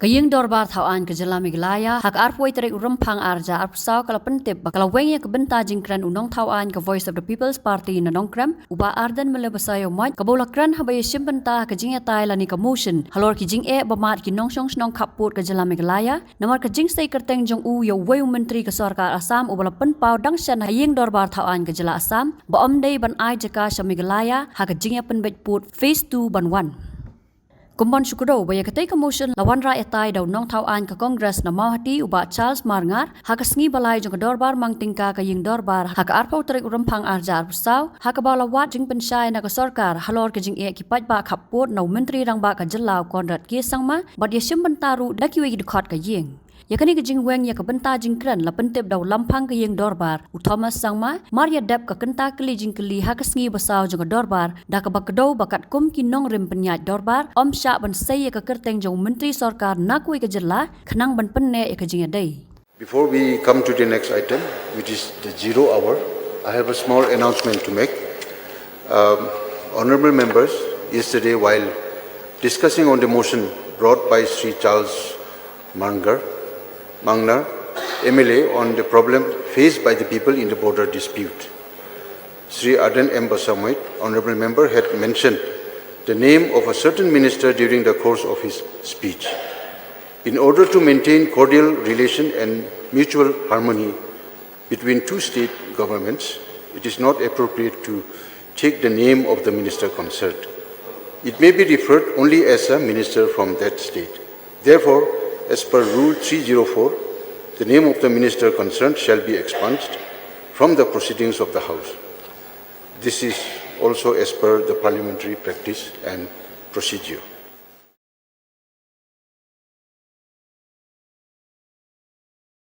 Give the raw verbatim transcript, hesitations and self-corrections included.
Ka Ïing Dorbar Thaw Aiñ ka Jylla Meghalaya, ha ka arphew tarik u Rymphang ar hajar arphew saw, ka la pyntip ba ka la weng ïa ka bynta jingkren u nongthaw aiñ ka Voice of the People's Party na Nongkrem, u Bah Ardent Miller Basaiawmoit, kaba u la kren haba ïashim bynta ha ka jingïatai lane ka motion halor ki jingeh ba mad ki nongshong shnong khappud ka Jylla Meghalaya, namar ka jingsei kyrteng jong u ïa uwei u myntri ka sorkar Assam uba la pynpaw dang shen ha Ïing Dorbar Thaw Aiñ ka Jylla Assam ba ym dei ban ai jaka sha Meghalaya ha ka jingïapynbeit pud phase two ban wan. Kum ban shu kdew ba ïa katei ka motion la wanrah ïatai da u nongthaw aiñ ka Congress na Mawhati u Bah Charles Marngar, ha ka sngi ba lai jong ka dorbar mang tyngka ka Ïing Dorbar ha ka arphew tarik u Rymphang ar hajar arphew saw, ha kaba la wad jingpynshai na ka sorkar halor ka jingeh ki paidbah khappud na u Myntri Rangbah ka Jylla u Conrad K Sangma, bad ïashim bynta ruh da kiwei ki dkhot ka ïing. Ïa kane ka jingweng ïa ka bynta jingkren la pyntip da u Lamphang ka Ïing Dorbar u Thomas Sangma, mar ïa dep ka kynta kylli jingkylli ha ka sngi ba saw jong ka dorbar, da kaba kdew ba katkum ki nongrim pynïaid dorbar, ym shah ban sei ïa ka kyrteng jong u myntri sorkar na kawei ka jylla, khnang ban pynneh ïa ka jingïadei. Before we come to the next item, which is the zero hour, I have a small announcement to make. Um, honorable members, yesterday while discussing on the motion brought by Shri Charles Mangar, Mangnar, M L A, on the problem faced by the people in the border dispute, Shri Ardent M Basaiawmoit, honorable member, had mentioned the name of a certain minister during the course of his speech. In order to maintain cordial relation and mutual harmony between two state governments, it is not appropriate to take the name of the minister concerned. It may be referred only as a minister from that state. Therefore, as per Rule three zero four, the name of the minister concerned shall be expunged from the proceedings of the House. This is also as per the parliamentary practice and procedure.